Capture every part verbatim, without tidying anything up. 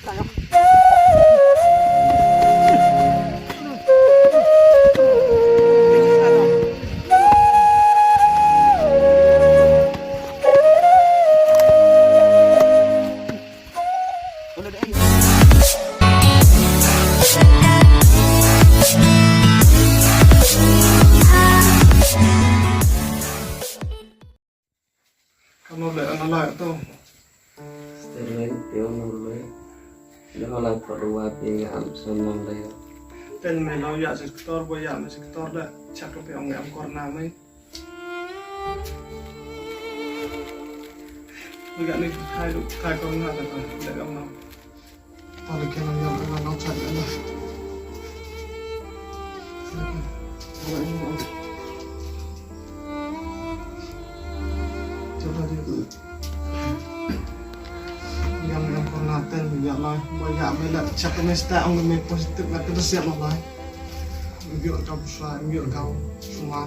Kam leh ana lai to. Statement pio no le. Le ho lai pro dua pi nga am son non le. Ten me lo ya sektor bo ya me sektor da. Chak pe ong em corona me. Ga ni khai lu khai corona da ka le ong no. Tali kena yang kena nang chat ya lah. Coba dia tu. Yang yang pernah ten ya lah. Banyak mela chat ni seta ang me positif kata tu siap lah. Ngiok kau besar, ngiok kau semar.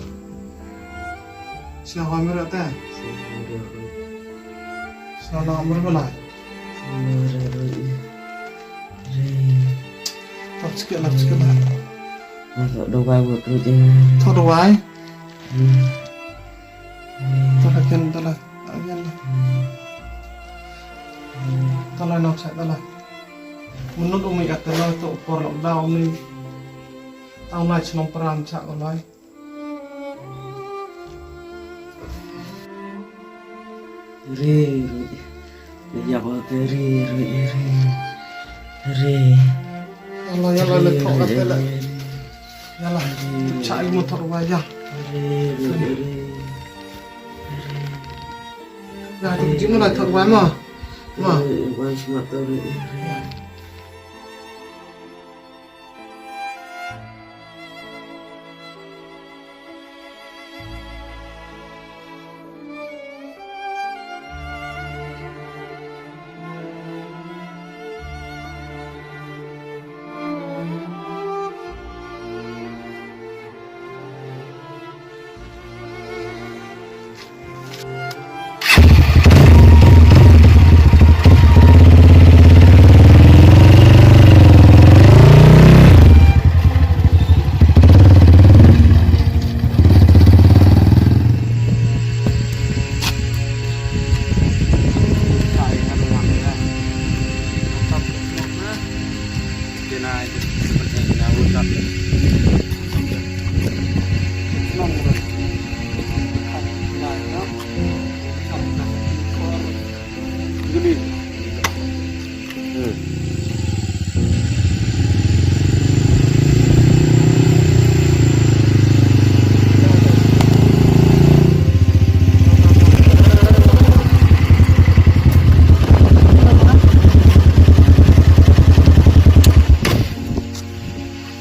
Sina hoi mera te. Sina na mera belai. Lap sikit, lap sikit lah. Lap dawai buat perut dia. Lap dawai. Hmm. Tala ken, tala. Ayan lah. Tala nak saya, tala. Menurut umi kata lah tu por lockdown ni. Tang lai snom peran cak ko lai. Re, re. Ya ba te re, re, re. Re. Allah ya Allah le thok kata le. Ya Allah. Cha i mo thok wa ya. Re, re, re. Ya tu ji mo la thok wa ma. Ma. Re, wa sma to re, re.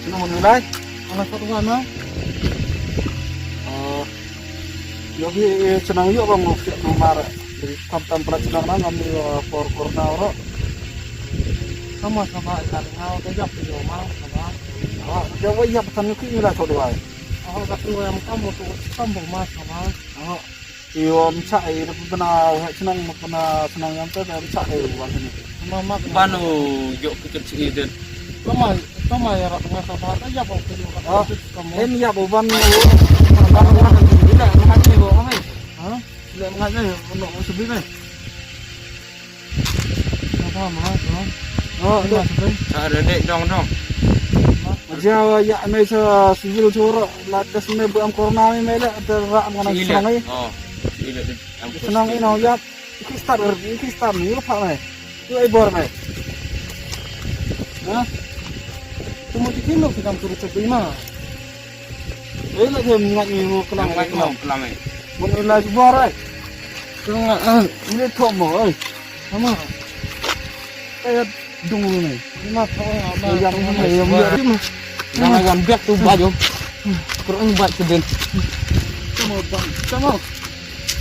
Sino mo nilai? Ala ko tuan na. Oh. Yo bi, eh, chnong yo bang mo fit no mar. Jadi kam tam pla chnong na ngam ni, eh, por corona ro. Sama sama ikan ngau te jap yo ma sama. Ah, yo wa yap kan ki ni la to dua. Ah, ka tu yang kam mo tu kam mo ma sama. Ah. Io, mcha e da bana ha chnong ma bana chnong yam ta da mcha e wa ni. Ma ma ban u jok ki kit chi den. Tama tama ya rak nga sa ba ta ya ba ki rak. Ah, em ya ba ban u. Ban u ban u da ma ni bo ha. Ha? Le ma ni no mo subi ni. Oh, tu. Ah, dek, dek, dong, dong. Aja ya me sa civil choro la das me bu am corona me me le ter ra am ngana sangai. Oh. Sangai no ya Kristan, Kristan ni pa me. Tu ai bor me. Ha? Tu mo ti kilo ki kam tu tu ma. Ei la jem ngat ni mo klam. Ngat mo klam. Mo ni la bor ai. Klam ah, ni thom mo ai. Sama. Ai dung ni. Ni ma thom ma. Yang ni yang ni. Yang yang bek tu baju. Kurang baik tu din. Sama bang. Sama.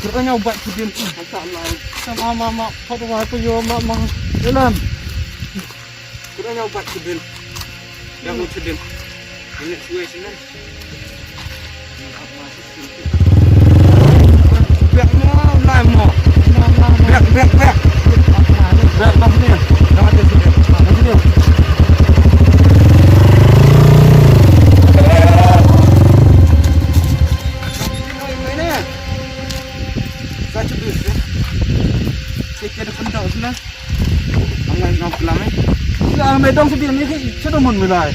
Kurang baik tu din. Sama ma ma. Thot wa tu yo ma ma. Dalam. Kena nyau bat kedin. Dah mau kedin. Ini kue sini. Biar mau, lai mau. Biar, biar, biar. Biar pas ni. Dah ada sini. Me dong sidi ni ki, sidi mun milai.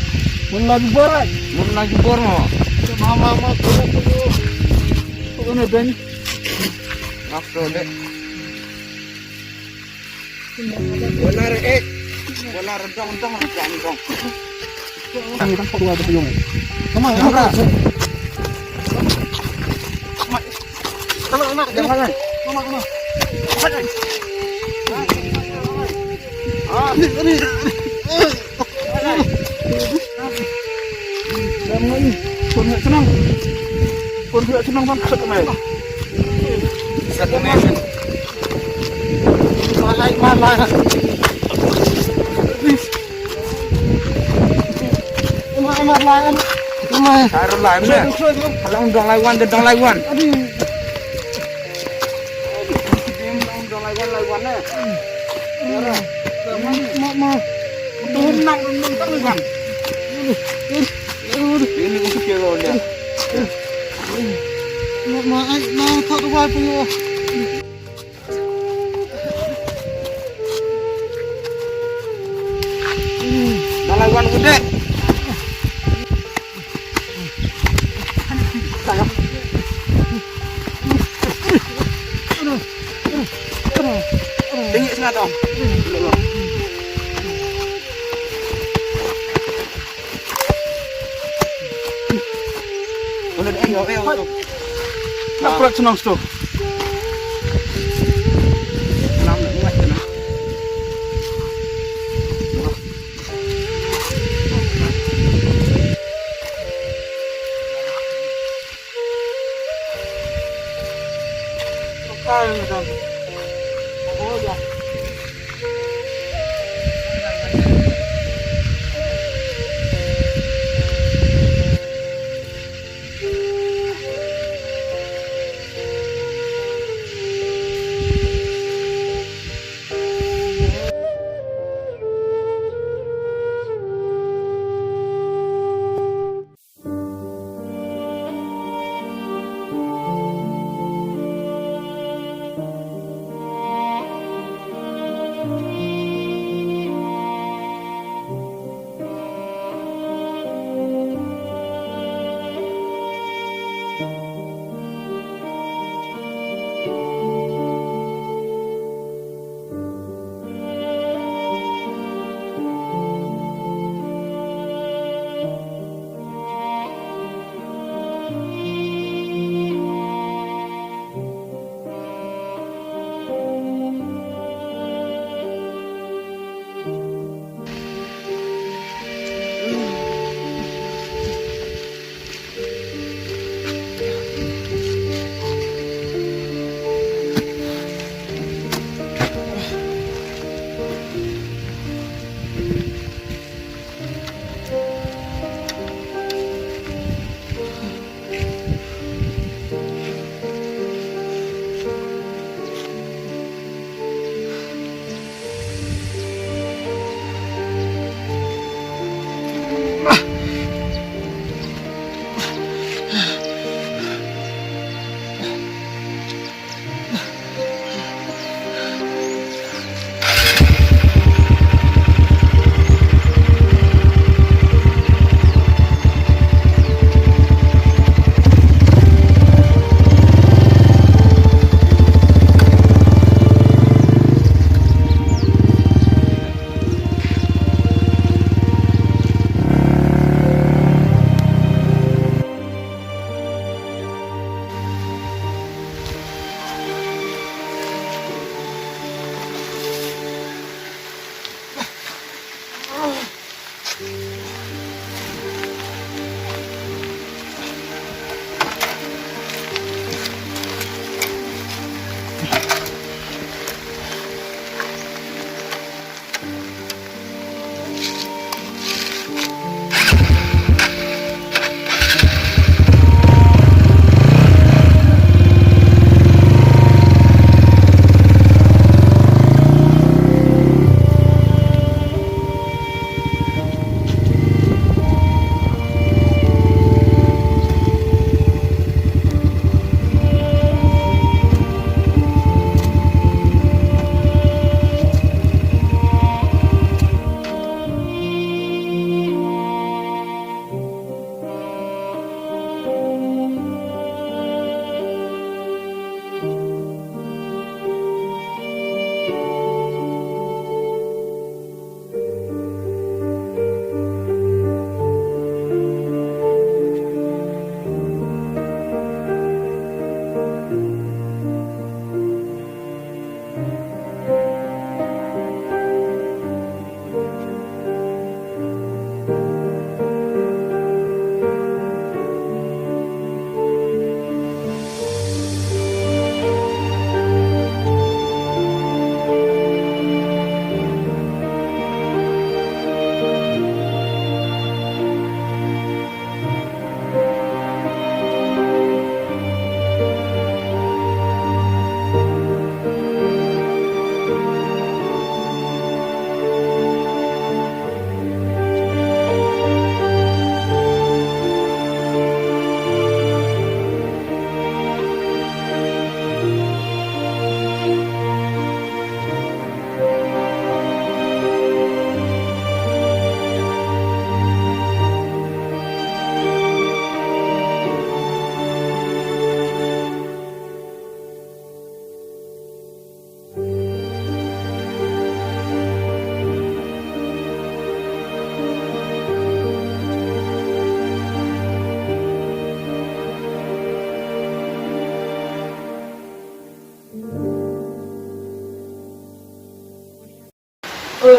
Mun lagi borai. Mun lagi bor mo. Ma, ma, ma, ko, ko, ko. Ko ne ben. Nak ko de. Bola re, eh. Bola re, dong, dong, dong, dong. Ang, ang, pagwa ko yung. Tama, tama. Tama, tama. Tama, tama. Ah, ni, ni. Tama ni. Pun senang. Pun senang bang. Satu meter. Satu meter. Malai, malai. Please. Emang, emang, emang. Emang. Taruh lah, emang. Aduh, aduh, aduh. Alang dong lai wan, dong lai wan. Aduh. Aduh, dong lai wan, lai wan, eh. Ma, ma. Dong nang, dong nang, lai wan. Aduh, aduh, aduh. Ini untuk kira dia. Ma, ma, ai, ma, tak ada apa-apa. Dong lai wan gede. Tinggi sangat, Om. Boleh, eh, eh, eh. Nak berat senang situ. Senang, nak muat senang.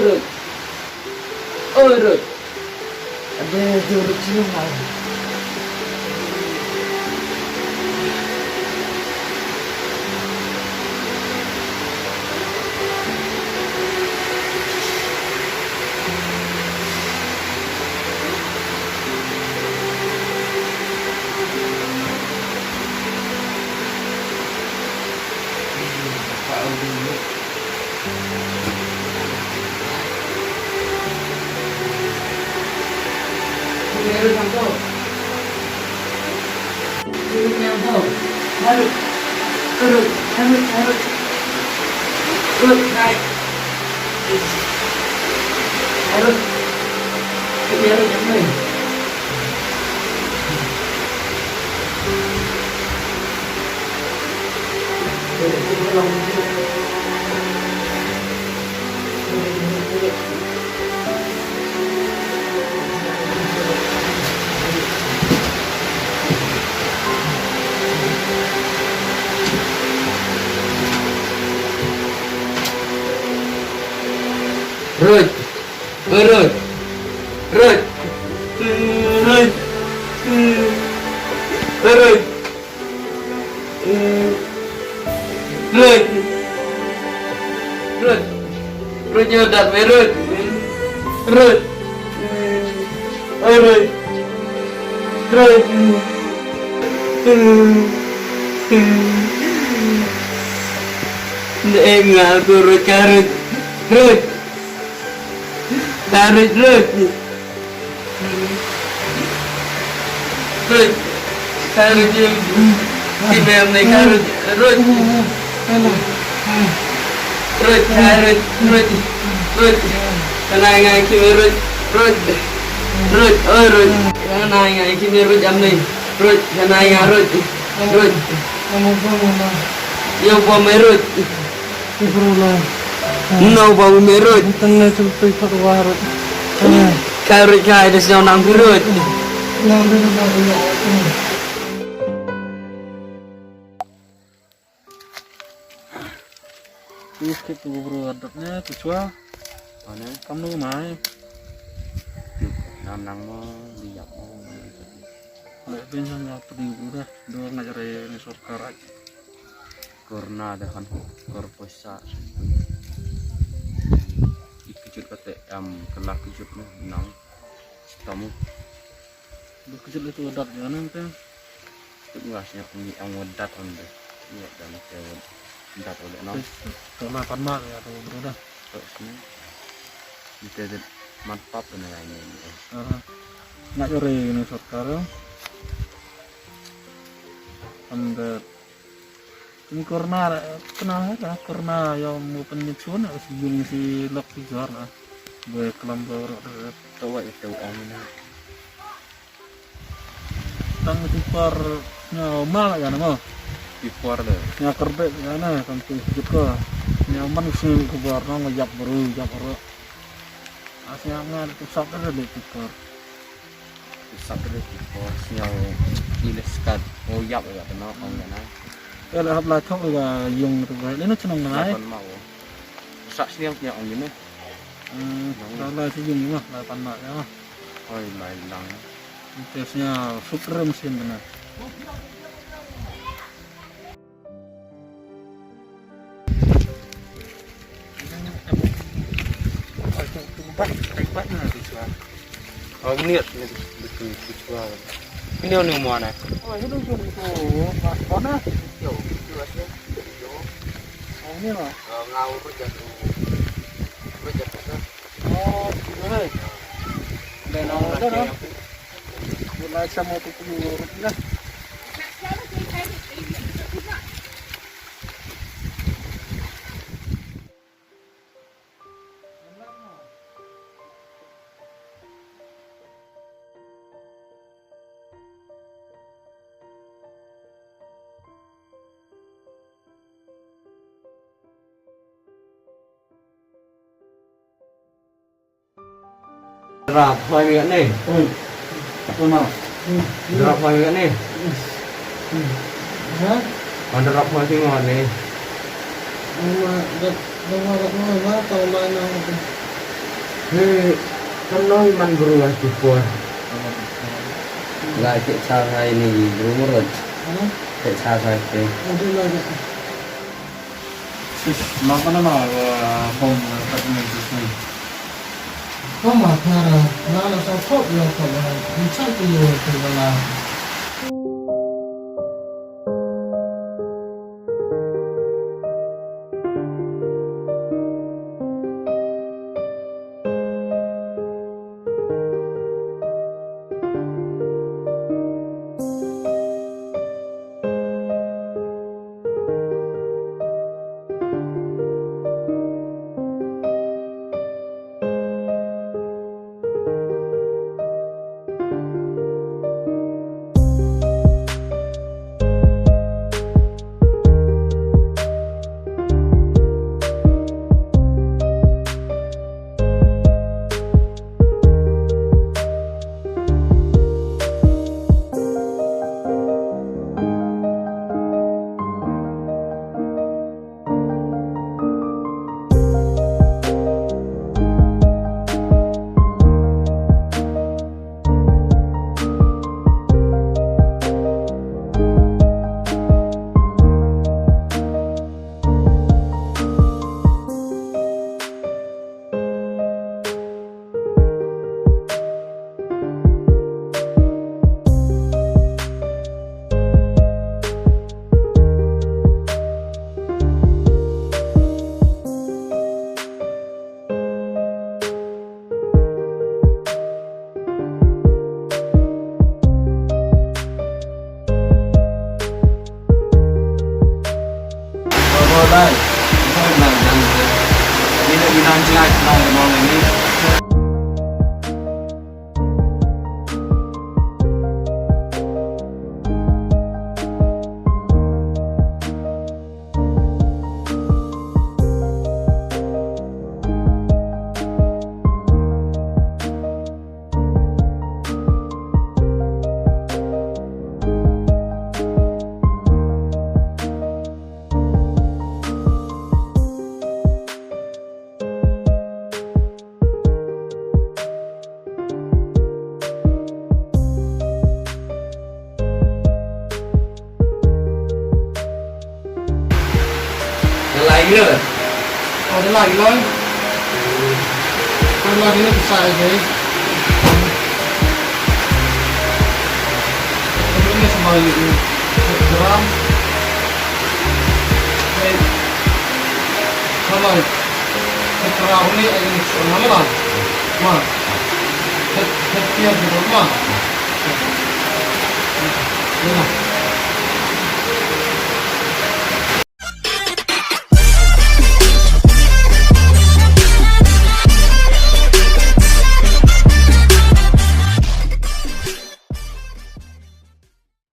Rut. Oi, Rut. Ade, ade, Rut, sini, Bang. Rut. Rut. Rut. Rut. Rut. Rut. Rut, ïa dat me, Rut. Rut. Oi, Rut. Rut. Ne em nga tu, Rut, ka Rut. Rut. Ka Rut, Rut. Rut. Ka Rut, Rut. Ki mem ne ka Rut, Rut. Rut, ka Rut, Rut. Rut. Ka nai nga ki me Rut, Rut. Rut, oi Rut. Ka nai nga ki me Rut am ne. Rut, ka nai nga Rut. Rut. Yo bom me Rut. Ibrula. No bom me Rut. Tang na tul tul pat wa Rut. Ka Rut ka ida sñiaw nang Rut. Nang Rut na Rut. Ih, kit tu bro adat ne tu chwa. Ane kam nu mai. Nang nang mo di yap mo. Le bin sang ya pdi bro da. Do ngajare ni sorkar aj. Kor na da han kor poisa. Ikjut kate am kelak kjut ne nang. Sitamu. Duk kjut itu adat ya nang te. Itu ngas nya kuni ang wadat on de. Iya dan te wadat oleh nang. Kala pan ma ya tu bro da. Tok sini. Ite de mat pap ne lai ne. Aha. Nak jore ni sorkar. Am de Ni korna, kena ha, korna ya mu penyusun, si yung si lok si jor na. Boy kelam bor. Tawa itu ong na. Tang si por nya mal ya na mo. Si por de. Nya kerbet ya na, tang tu si ko. Nya man si ko bor na, yap beru, yap beru. Asnya ngan tu sap de si por. Sap de ki por sñiaw ilis kat o yap ya kena ong ya na. Ya la hap la thok ya yung tu ba. Lena chnong na ai. Lapan ma o. Sa sñiaw sñiaw ong ya na. Hmm, la la si yung ma, la pan ma ya. Oi, lai lang. Te sñiaw suprem sin na. Oh, ini ni semua na. Oh, ini dong tu. Mana? Yo, itu aja. Yo. Oh, ini mah. Ngau rujak tu. Rujak tu. Oh, gitu, hei. Dan orang tu, no? Mulai sama tu pun urut lah. Drap hoi mi kat ni. Hmm. Apa mau? Hmm. Drap hoi mi kat ni. Hmm. Ha? Kan drap hoi mi kat ni. Mama, dah, dah, dah, dah, dah, dah, dah, dah, dah. He, kam nong man bru ha ki por. La ke cha hai ni bru murut. Ke cha hai ke. Sis, ma kana ma wa bom ka ni sis ni. Ko ma thara, na na sa thop yo ko ba. Ni cha ki yo ko ba la. Nga lai gila. Oh, da lai gila. Ka lai gila ka sai dei. Ka dei ni sama yu. Ka ram. Hei. Ka lai. Ka ram ni ai ni sama lai. Ma. Ka, ka tiar ka ma.